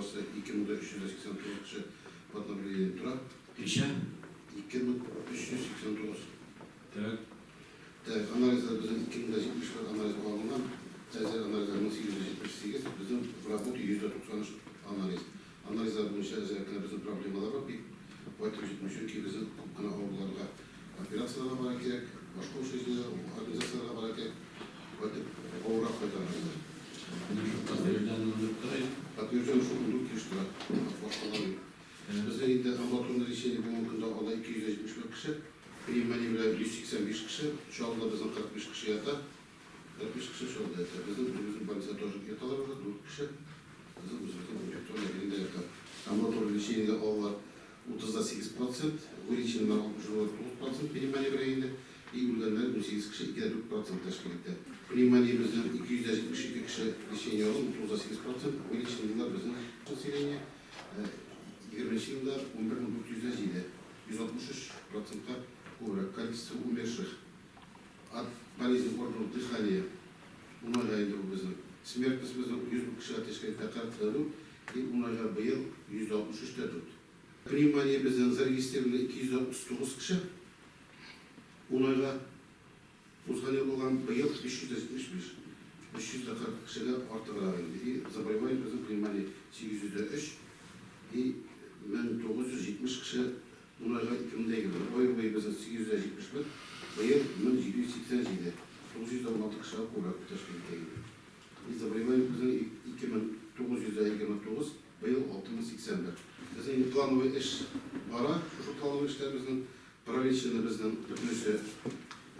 барысы 2389 кеше под наблюдением тора. Ничә? 2389. Так. Так, анализлар безнең 2071 анализ алынган, әзер анализлар 1878, безнең в работе 193 анализ. Анализлар буенча әзрәк кенә безнең проблемалар бар, бик кайтып җитми, чөнки безнең күп кенә авыруларга операцияләргә бара кирәк, башка учреждениеләргә, организацияләргә бара кирәк, кайтып авыррак кайта анализлар. Менә шул подтвержденный ундүрт тора инде. Подтвержденный шул 14 килеш тора, башкалар юк. Безнең инде амбулаторный лечение бүгенге көндә ала 271 кеше, пневмония белән 185 кеше, Чаллыда безнең 45 кеше ята. 45 кеше Чаллыда ята. Безнең үзебезнең больницада тоже яталар уже, 4 кеше. Безнең үзебезнең инфекционный отделениедә ята. Амбулаторный лечениедә алалар 38 процент, вылеченныйлар 69 процент пневмония белән инде, и үлгәннәр 18 кеше, 2,4 процент тәшкил итә. Пневмония безнең 272 кеше лечение алган, 38 процент, вылеченныйлар безнең население 20 нче елда 11 407, 163 процентка күбрәк. Количество умерших от болезни органов дыхания ун айга инде бу безнең. Смертность безнең 100 мең кешегә тәшкил итә 44 и ун айга быел 163,4. Пневмония безнең зарегистрировано 269 кеше ун айга узган ел булган, быел 575. 340 кешегә артыграк инде. И заболевание безнең пневмония 803 и 1970 кеше ун айга 2020. Ай буе безнең 871, быел 1787. 916 кешегә күбрәк тәшкил итә инде. И заболевание безнең 2929, быел 6081. Безнең инде плановый эш бара. Шушы плановый эшләр безнең пролечено безнең бөтенесе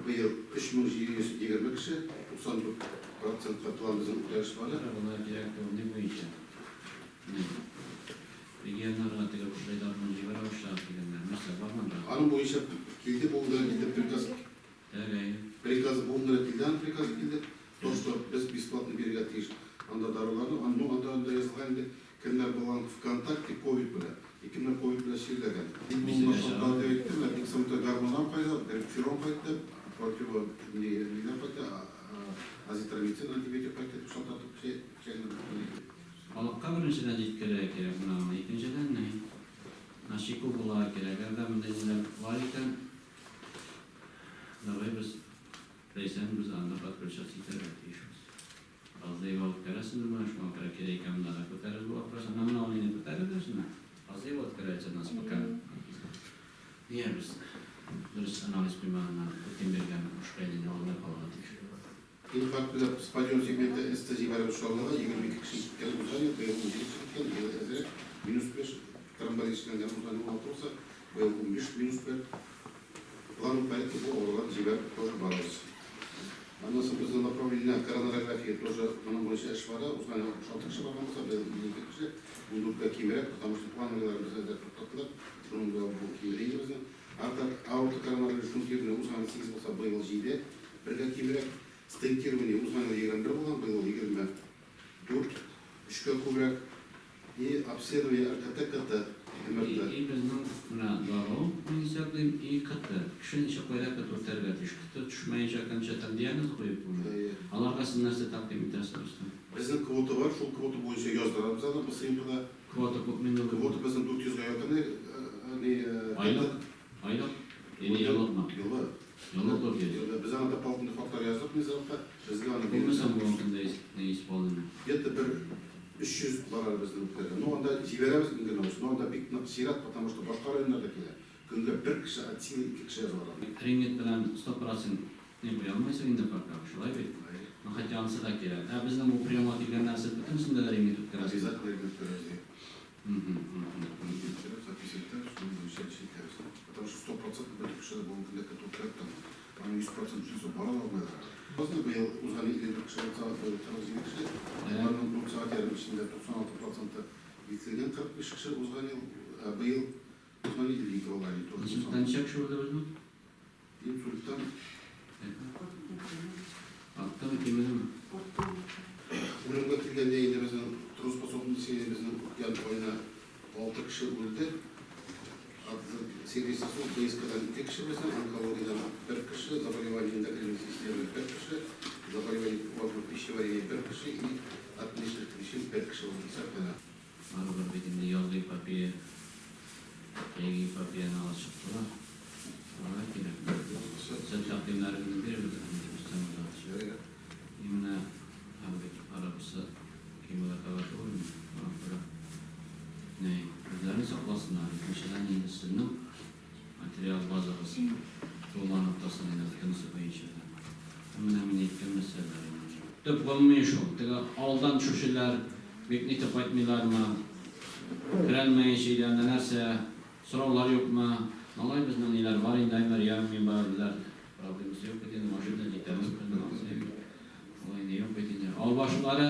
быел 3720 кеше, 94 процентка план безнең үтәлеш бара. Болай кирәк түгел, ни буенча? Ни? Регионнарга теге ушайларны җибәрә башлаган дигәннәр. Нәрсә, бармы анда? Аның буенча килде, бу гына килде приказ. Так, әйе. Приказ бу гына килде, аның приказы килде. То, что без бесплатно бирергә тиеш анда даруларны, ну анда анда язылган инде, кемнәр булган в контакте ковид белән и кемнәр ковид белән чирләгән. Шалтыратып әйтте, менә Дексаметон гормоннар кайда, Гриппферон кайтты, противо ниләр кайтты, азитромицин антибиотик кайтты дип шалтыратып кичә. Халыкка беренчедән җиткерергә кирәк менә моны, икенчедән ни, менә чеку булырга кирәк. Әгәр дә мондый ниләр бар икән, давай без Ләйсән без анда подключаться итәргә тиешбез. Фазлыева үткәрәсезме менә шуңа күрә кирәк икән монда да күтәрер бу вопрос. Ана менә ул инде күтәрелер менә. Фазлыева үткәрәчәк нас пока. Нигә без дөрес анализ куймаганнар, Путин биргән ушкайныйны алмый калырга тиеш? Инфаркт белән спадион сегменты СТ җибәреп очраклыгы 22 кеше киткән узган ел, быел 17 кеше киткән, быел әзрәк, минус 5, тромболиз эшләнгән узган ел 16 булса, быел 15, минус 1. Плановый порядке бу авыруларны җибәреп тоже барабыз. Аннан соң безнең направление коронарография тоже моның буенча эш бара. Узган ел 66 кеше барган булса, быел 52 кеше, 14-кә кимрәк, потому что плановыйларны бездә әзрәк туктаттылар. Шуның белән бу кимри инде безнең. Аортокоронарный шунтирование узган ел 8 булса, быел 7. Бергә кимрәк. Стентирование узган ел 21 булган, быел 24, өчкә күбрәк. И обследование РКТ, КТ, МРТ. И безнең менә дару, мин исәплим, и КТ. Кеше ничек кайда КТ үтәргә тиеш? КТ төшмәенчә окончательно диагноз куеп булмый. Әйе. Аларга сез нәрсә тәкъдим итәсез, Рөстәм? Безнең квота бар, шул квота буенча яздырабыз аны БСМПда. Квота күпме инде ул? Квота безнең 400 гә якын, ни, КТ. Айлык? Айлык? Или еллыкмы? Еллык. Еллык 400. Еллык. Без аңа дополнительный хатлар яздык Минздравка, безгә аны Күпме соң бүгенге көндә не исполнено? Где-то бер 300 бар әле безнең үткәргән. Ну, анда җибәрәбез инде новость, но анда бик нык чират, потому что башка районнар да килә. Көнгә бер кеше, от силы ике кеше язалар анда. Рентген белән 100% не куя алмыйсың инде пока, шулай бит? Ну, хотя анысы да кирәк. Ә безнең бу приемга килгәннәр сез бөтенесендә дә рентген үткәрәсезме? Обязательно рентген үткәрәбез, ди. Рентген үткәрәбез, записывать итәбез, шуның буенча эш итәбез. Потому что 100% бөтен кеше дә бүгенге көндә көтү үткәреп тормый. Аның 100% өчен соң бара да алмыйлар. Базны быел узган ел 54 кеше булса, быел 47 кеше. Аларның 4 сәгать ярым эчендә 96 проценты илтелгән 45 кеше узган ел, ә быел узган ел 52 булган инде тоже. Инсульттан ничә кеше үлде безнең? Инсульттан. Арттымы, кимедеме? Үлемгә килгәндә инде безнең трудоспособный население безнең үткән айна 6 кеше үлде. От сервиса суд ДСКдан 2 кеше безнең, онкологиядән 1 кеше, заболевание эндокринной системы 1 кеше, заболевание органов пищеварения 1 кеше и от внешних причин 1 кеше булды. Исәп кенә. Барыбер. Эпопея, җәйге эпопеяны алып чыктылар. Аларга кирәк. Сез тәкъдимнәрегезне бирегез, өстәмә задача. И менә бит арабысы кимүгә таба түгелме? Шуңа күрә ни, үзләрен сакласыннар. Икенчедән, инде сезнең материал базагыз тулыланып торсын инде бөтенесе буенча да. Һәм менә мин әйткән мәсьәләләр инде. Төп гомуми шул, теге авылдан төшүчеләр бик нитеп кайтмыйлармы, керәлмәенчә өйдә анда нәрсә, сораулар юкмы? Малай безнең ниләр бар инде, Аймар, я, мин бар, диләр. Проблемасы юк бит инде, машина җитәрлек безнең, анысы юк. Алай инде юк бит инде. Авыл башлыклары,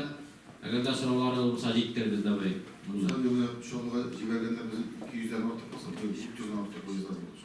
әгәр дә сораулары булса, җиткерегез давай монда. Узган елны Чаллыга җибәргәндә без 200 дән артык, 400 дән артык выездлар булды.